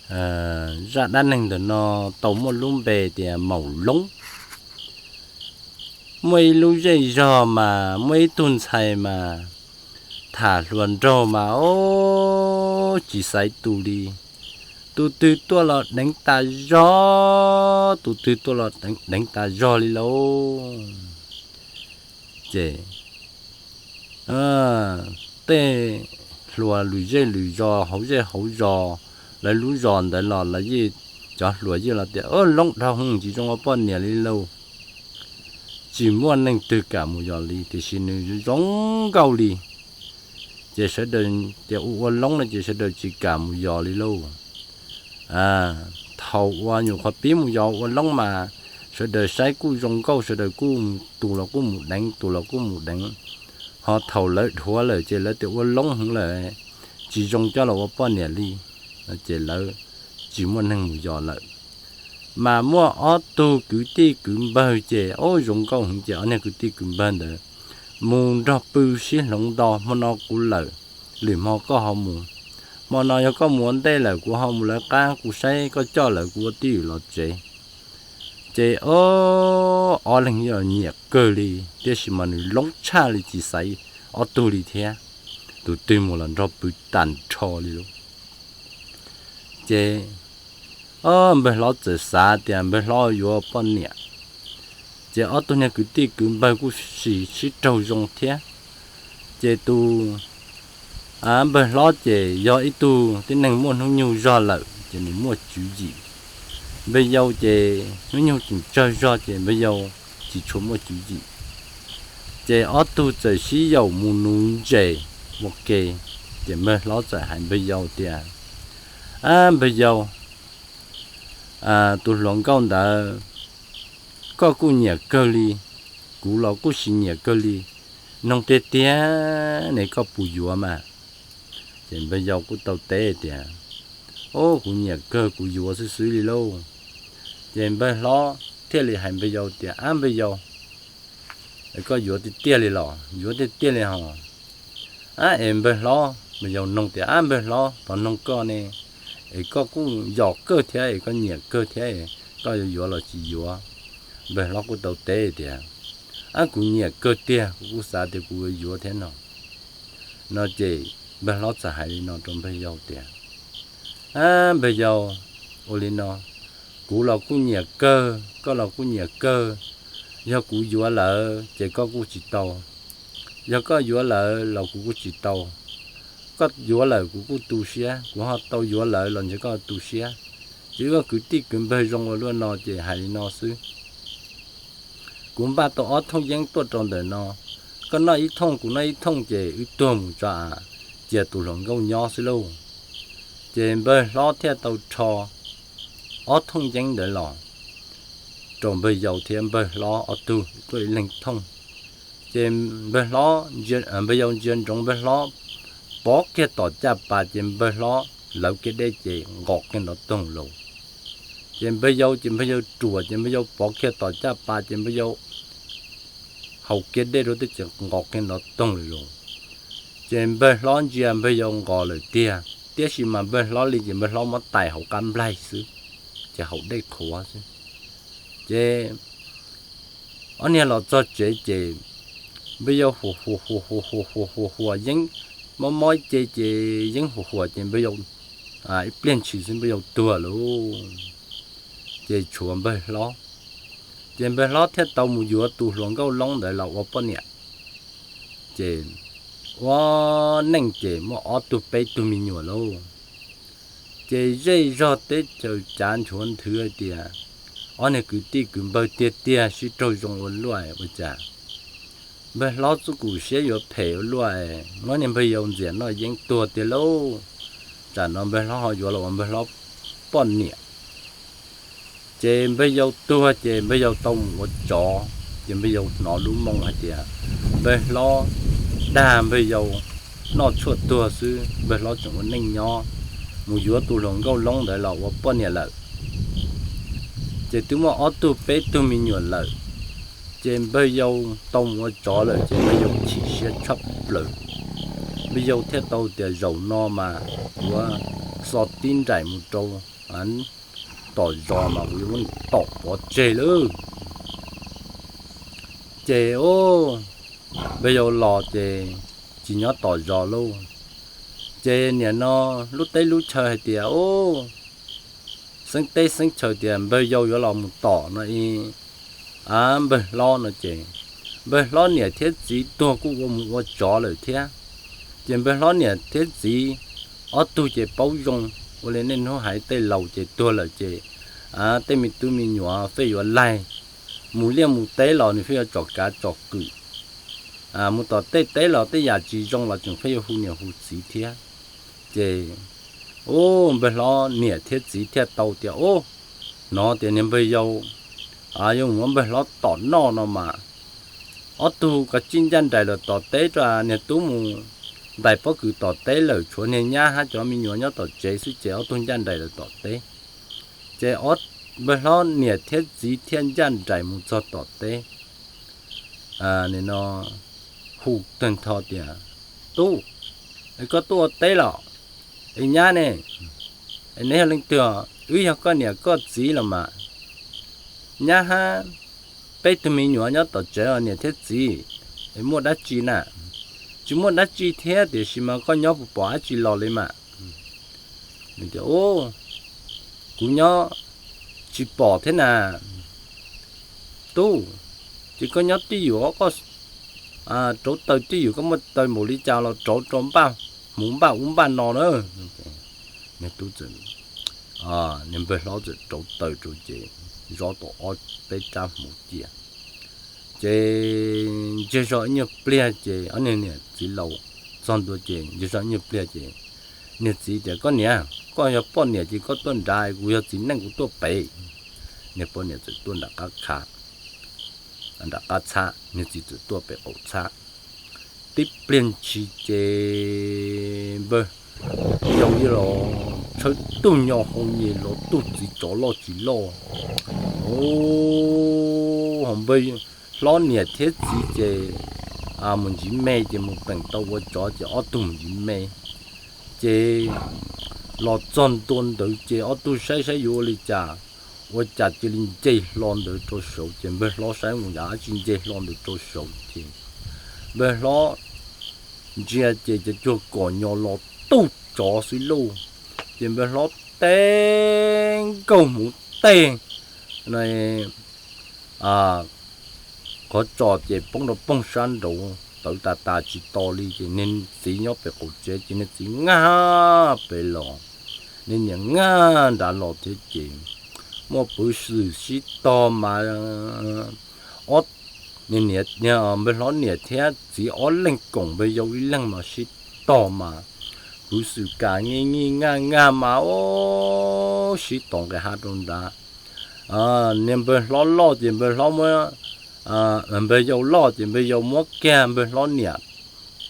zaj dab neeg ntawm no tau muaj lub npe tias Maum Loob. Muaj ib lub zej zog mas muaj ib tug ntxhais mas tham hluas nraug mas ob tsis xaiv tus li. Tus twg tuaj los deev tas zog, tus twg tuaj los deev tas zog li lauj. Ces tej hluas lwm zej lwm zos hauv zej hauv zos, lawv lub zos ntawd los lawv yeej, cov hluas yeej los tias, Loob dhau hwv tsis zoo ua poj niam li lauj. Tsis muaj neeg twg kam mus yos li, tiam sis nws zoo nkauj li. Ces sawv daws tias ua ua Loob no ces sawv daws tsis kam mus yos li lauj. Thaum uas nyuam qhuav pib mus yos ua Loob mas sawv daws saib kuj zoo nkauj, sawv daws kuj mus, tus los kuj mus deev, tus los kuj mus deev. Ho thaum lawv dhuav lawm ces lawv tias ua Loob hwv lawm, tsis zoo coj los ua poj niam li, ces lawv tsis muaj neeg mus yos lawm. Mas muaj ob tug kwv tij kwv npawg ces ob zoo nkauj hwv ces ob niag kwv tij kwv npawg ntawd mus nrog pw sib hloov nto, hmo no kuv lawm, lwm hmo koj ho mus. Hmo no yog koj mus ua ntej lawm kuv ho mus lawv qab, kuv saib koj coj lawv kuv ua twj ywm los tsev. Ces ob leeg yog nyiam kawg li, tiam sis mas nws loob tshaj li tsis xaiv ob tug li thiab. Tus twg mus los nrog pw tag nrho li lauj. Ces npawg hlob txawm xav tias npawg hlob yuav poj niam. Ces ob tug niag kwv tij kwv npawg kuj sib raug zoo thiab. Ces tus npawg hlob ces yog ib tug tib neeg muaj hnub nyoog zog lawm ces nws muaj tswv yim. Npawg yau ces hnub nyoog tseem tsawg zog ces npawg yau tsis tshua muaj tswv yim. Ces ob tug txawm sib yaum mus nuv ntses ua ke. Ces npawg hlob txawm hais npawg yau tias, Ab npawg yau, tus hluas nkauj ntawd koj kuj nyiam kawg li, kuv los kuj sis nyiam kawg li, noog tiag tiag ne koj puas yuav mas? Ces npawg yau kuj tau teb tias, Ob, kuv nyiam kawg, kuv yuav xwb xwb li lauj. Ces npawg hlob thiaj li hais npawg yau tias, Ab npawg yau, es koj yuav tiag tiag li los? Yuav tiag tiag li hos. Ab es npawg hlob, npawg yau noog tias, Ab npawg hlob, thov noog koj ne, es koj kuj yos kawg thiab es koj nyiam kawg thiab, koj yuav yuav los tsis yuav? Npawg hlob kuj tau teb tias, Ab kuv nyiam kawg tiag, kuv kuj xav tias kuv yuav yuav thiab no. No ces npawg hlob txawm hais li no rau npawg yau tias, Ab npawg yau, ua li no, kuv los kuj nyiam kawg, koj los kuj nyiam kawg. Yog kuv yuav lawm ces koj kuj tsis tau, yog koj yuav lawm los kuv kuj tsis tau. Koj yuav lawm kuv kuj tu siab, kuv ho tau yuav lawm los ntshe koj tu siab. Ces wb kwv tij kwv npawg zoo ua luaj no ces hais li no xwb. Kuv npaj tau ob thooj yeeb tuaj rau ntawm no, koj noj ib thooj kuv noj ib thooj ces wb tuag mus tso, cia tus hluas nkauj nyob xwb lauj. Ces npawg hlob thiaj tau rho ob thooj yeeb ntawd los rau npawg yau thiab npawg hlob ob tug tuaj ib leeg thooj. Ces npawg hlob, npawg yau ntsia ntsoov npawg hlob pov kiag tom caj pas ces npawg hlob lawv kiag dej ces nqos kiag nrov toog lauj. Ces npawg yau ces npawg yau ruam ces npawg yau pov kiag tom caj pas ces npawg yau haus kiag dej rau tej ces nqos kiag nrov toog li lauj. Ces npawg hlob ntsia npawg yau nqos lawm tiag, tiam sis mas npawg hlob li ces npawg hlob muab tais hauv qab nplaig xwb, ces haus dej qhuav xwb. Ces ob niag los txog tsev ces npawg yau huas huas huas huas huas huas huas yeeb, mob mob ib ce ces yeeb huas huas ces npawg yau ib pliag ntshis xwb npawg yau tuag lauj. Ces tshuav npawg hlob, ces npawg hlob thiaj tau mus yuav tus hluas nkauj loob ntawd los ua poj niam. Ces ua neej ces muaj ob tug peb tug me nyuam lauj. Ces zej zog teb chaws cav nchuav nthwv hais tias ob niag kwv tij kwv npawg tiag tiag sib raug zoo ua luaj ua cas npawg hlob txuj kum siab yuav phem ua luaj, muab niag npawg yau ntxias noj yeeb tuag tiag lauj. Tsam no npawg hlob ho yuav los ua npawg hlob poj niam. Ces npawg yau tuag ces npawg yau tau mus ua tsov, ces npawg yau hnov lub moo hais tias npawg hlob dag npawg yau noj tshuaj tuag xwb, npawg hlob tseem ua neej nyob, mus yuav tus hluas nkauj loob ntawd los ua poj niam lawm. Ces twb muaj ob tug peb tug me nyuam lawm, ces npawg yau tau mus ua tsov lawm ces npawg yau chim siab tshaj plaws. Npawg yau thiaj tau tias zaum no mas kuv xo tib nraim mus rau tom zos mas kuv yuav muab tom pov tseg lawm. Ces npawg yau los ces tsis nyob tom zos lauj. Ces niam no lub teb lub chaw hais tias, xeeb teb xeeb chaw tias npawg yau yuav los mus tom no, npawg hlob no ces npawg hlob niam thiab txiv tuag kuj ua mus ua tsov lawm thiab. Ces npawg hlob niam thiab txiv ob tug ces paub zoo, ua li nej hnub hais tej laus ces tuag lawm ces tej me tub me nyuam fej yuav laig, mus liaj mus teb los nws fej yuav tsom kav tsom kwm, mus tom tej teb los tej yam tsis zoo los tseem fej yuav hu niam hu txiv thiab. Ces npawg hlob niam thiab txiv thiaj tau tias, hnov tias niag npawg yau yuav mus muab npawg hlob tom noj no mas, ob tug kav tsij ncaj nraim lawm tom teb rau, niag tub mus ntais pob kws tom teb lawm, tshuav niag nyab hab cov me nyuam nyob tom tsev xwb ces ob tug ncaj nraim lawm tom teb. Ces npawg hlob niam thiab txiv thiaj ncaj nraim mus txog tom teb, no hu tawg ntho tias, Tub, es koj tuaj ua teb los? Es nyab ne? Es neb yog leej twg? Wb yog koj niam koj txiv los mas. Nyab hab peb tug me nyuam nyob tom tsev os niam thiab txiv. Es muaj dab tsi na? Tsis muaj dab tsi thiab, tiam sis mas koj nyob puas pom dab tsi los li mas? Kuv nyob tsis pom thiab na. Tub, ces koj nyob twj ywm, koj rauv taws twj ywm, koj muaj taws npaum li cas los rauv rau npaj hmuv npaj ub npaj no na. Niag tub, niag npawg hlob txawm rauv taws rau ces zov tau ob peb rab hmuv cia. Ces ntsiag zog ib nyuag pliag ces ob niag niam txiv laus txog ntua ces ntsiag zog ib nyuag pliag ces niag txiv tias, Koj niam, koj yog poj niam ces koj tuaj nrad, kuv yog txiv neej kuv tuaj pem. Niag poj niam txawm tuaj nram qab txhab, nram qab txhab, niag txiv txawm tuaj pem qaum txhab. Tib pliag ntshis ces npawg yau los tshawb tug nyo hau nyem los tug txiv tsov loj tsis loj. Npawg hlob niam thiab txiv ces mus ntsiv me ces mus peem tau ua tsov ces ob tug mus ntsiv me. Ces los txog ntua ntawd ces ob tug saib saib yuav ua li cas, ua cas cia li nce hlo ntawd rau saud ces npawg hlob saib mus yam dab tsi nce hlo ntawd rau saud ces npawg hlob ntsia ces cov cuag kom nyo los tug tsov xwb lauj. Ces npawg hlob teb nkaug hmuv tej qhov tso ces poob rau poog sab nraud tawv tas tas tsis to li ces niag txiv nyob pem qaum tsev ces niag txiv nkag pem los, niag niam nkag nrad los thiab ces muaj peev xwm sib tog mas npawg hlob niam thiab txiv ob leeg koom npawg yau ib leeg mas sib tog mas peev xwm kam nyi nyi nkag nkag mas sib tog nqes hav rau nrad. Niag npawg hlob loj ces npawg hlob muab, npawg yau loj ces npawg yau muab kiag npawg hlob niam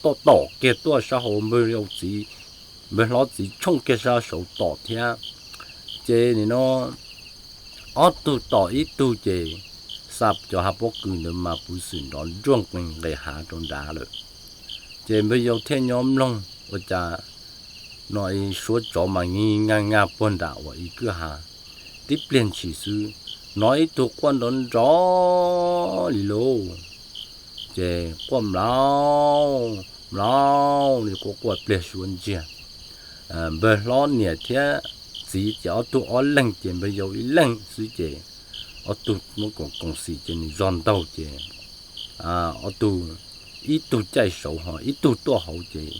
tom kiag tuaj sab hauv, npawg hlob txiv tshooj kiag sab saud tom thiab. Ces nim no ob tug tom ib tug ces xa cov hav pob kws ntawd mas peev xwm nrov nruj nqis nqes hav rau nrad lawm. Ces npawg yau thiaj nyob mloog ua cas no suab tsov mas nyi nkag nkag puag nram uas ib kwj ha. Tib pliag ntshis xwb hnov ib tug quaj nrov nrov li lauj. Ces quaj mlaub mlaub li quaj quaj pliag suab ntsiag. Npawg hlob niam thiab txiv ces ob tug ob leeg ces npawg yau ib leeg xwb ces ob tug muab koom koom xim ces nws zog ntaug ces ob tug ib tug caij saud ho ib tug tuaj hauv ces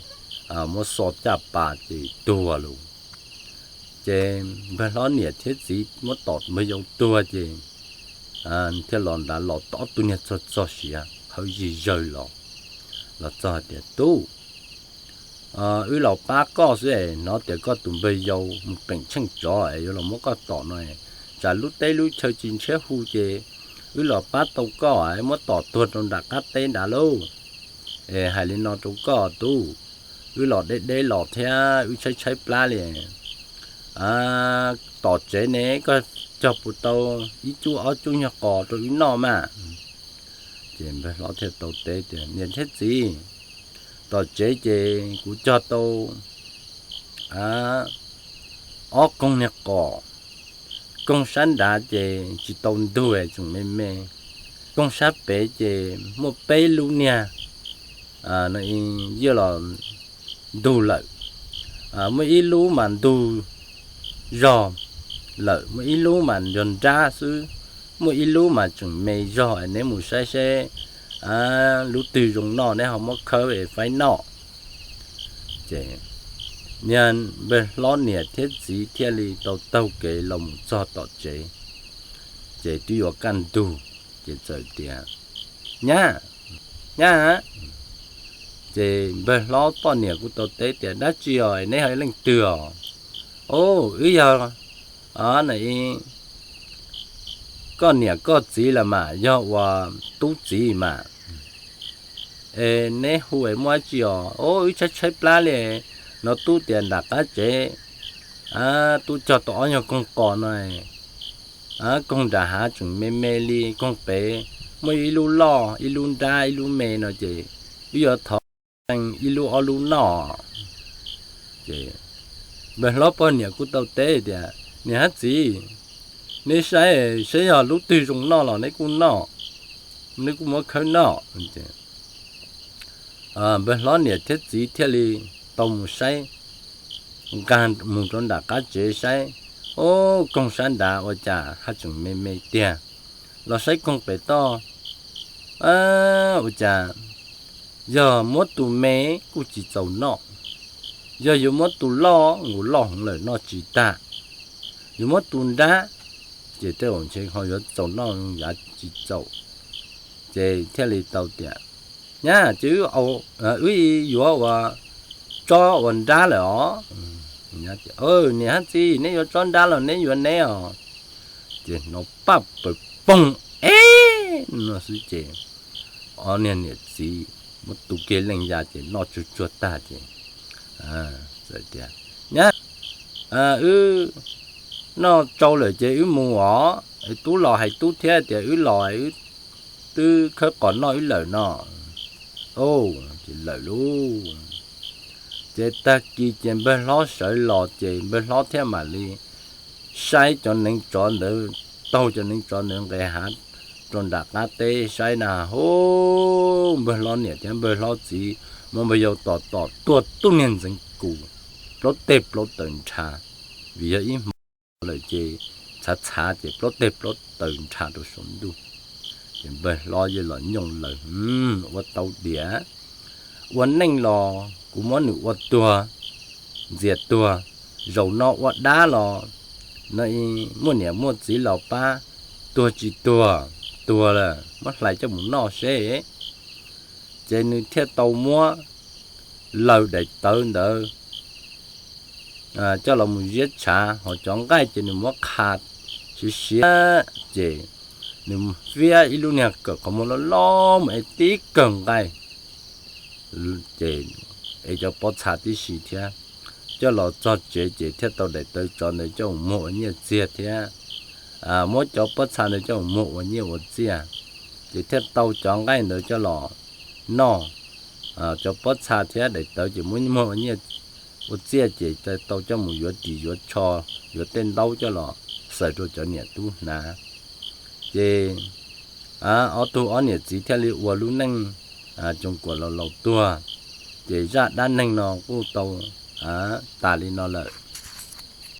muab xo caj pas ces tuag lauj. Ces npawg hlob niam thiab txiv muab tom npawg yau tuag ces thiaj los nrad los ob tug niag txog txog siav hawv zig zawg los, los txog hais tias, Tub, wb los pab koj xwb es hnov tias koj tus npawg yau mus peem tsheej tsov es yuav los muab koj tom no, tsam lub teb lub chaw tsis ntshiab hu ces wb los pab tau koj es muab tom tuag rau nram qab teb nrad lauj. Es hais li no rau koj tub, wb los deb deb los thiab wb tshaib tshaib plab li, tom tsev ne koj cog puas tau ib cub ob cub nyuag qos rau wb noj mas? Ces npawg hlob thiaj tau teb tias, Niam thiab txiv, tom tsev ces kuv cog tau ob koog niag qos. Koog sab nrad ces tsis tau ntug tseem me me, koog sab pem ces muaj peb lub niag no yog los ntug lawm. Muaj ib lub mas ntug zog lawm, muaj ib lub mas yog nrab xwb, muaj ib lub mas tseem me zog. Neb mus saib seb lub twg zoo noj neb ho muab khawb es faib noj. Ces niag npawg hlob niam thiab txiv thiaj li tau taug kev los mus txog tom tsev. Ces twb yuav kaj ntug, ces txawm tias, Nyab, nyab. Ces npawg hlob poj niam kuj tau teb tias, Dab tsi os, neb ho leej twg os? Au, wb yog koj niam koj txiv lawm mas, yog ua tub txiv mas. Es neb hu es muaj dab tsi os? Au, wb tshaib tshaib plab li no. Tub tias nram qab tsev tub cog tau ob nyuag koog qos no, koog nram hav tseem me me li, koog pem muaj ib lub loj ib lub nrab ib lub me no ces wb yuav thov leej ib lub ob lub noj. Ces npawg hlob poj niam kuj tau teb tias, Niam hab txiv, neb saib seb yog lub twg zoo noj los neb kuj noj, neb kuj muab khawb noj. Npawg hlob niam thiab txiv thiaj li tau mus saib, nqa mus rau nram qab tsev saib, au, koog sab nrad ua cas haj tseem me me tiag. Los saib koog pem toj, ua cas yog muab tus me kuj tsis txaus noj, yog yuav muab tus loj nkaus loj heev lawm noj tsis tag, yuav muab tus nrab ces tej zaum ntshe ho yuav txaus noj yav tsis txaus. Ces thiaj li tau tias, Nyab, ces wb yuav ua tsob ua nrab lawm os. Niam hab txiv, neb yuav tsob nrab los neb yuav neb os. Ces hnov paj paws poog eb no xwb ces ob niag niam txiv muab tu kiag leej ya ces noj tsuag tsuag tag ces txawm tias, Nyab, wb noj tsau lawm ces wb mus os. Tub los hais tub thiab tias wb los, wb twb khawb qos noj wb lawm no. Ces lawm lauj. Ces tag kis ces npawg hlob sawv los ces npawg hlob thiaj mam li saib cov neev tsov ntawd, taug cov neev tsov ntawd nqes hav rau nram qab teb saib na hu, npawg hlob niam thiab npawg hlob txiv muab npawg yau tom tom tuag tub niag ntxeev kus, plaub teg plaub taw nrha, vim yog ib hmo lawm ces txhav txhav ces plaub teg plaub taw nrha rau saum ntuj. Ces npawg hlob yeej los nyooj laws, Ua tau diam, ua neej los kuv muab nws ua tuag, ntxias tuag, zaum no ua dab los no muaj niam muaj txiv los pab, tuag tsis tuag, tuag lawm muab hlais coj mus noj seb. Ces nws thiaj tau muab laws daim tawv ntawd coj los mus ziab tshav, ho cov nqaij ces nws muab qha siav siav, ces nws fiab ib lub niag kawm qhov muag loj loj mus ev tib kawm nqaij, ces ev cov pob txha tib si thiab, coj los txog tsev ces thiaj tau daim tawv tsov ntawd coj mus muag ua nyiaj txiag thiab, muab cov pob txha ntawd coj mus muag ua nyiaj ua txiaj, ces thiaj tau cov nqaij ntawd coj los noj, cov pob txha thiab daim tawv ces muab muag ua nyiaj ua txiaj ces tau coj mus yuav ris yuav tsho, yuav tej ntaub coj los xaws rau cov niam tub hnav. Ces ob tug ob niam txiv thiaj li ua lub neej tsoos kuam laus laus tuag. Ces zaj dab neeg no kuj tau tas li no lawm.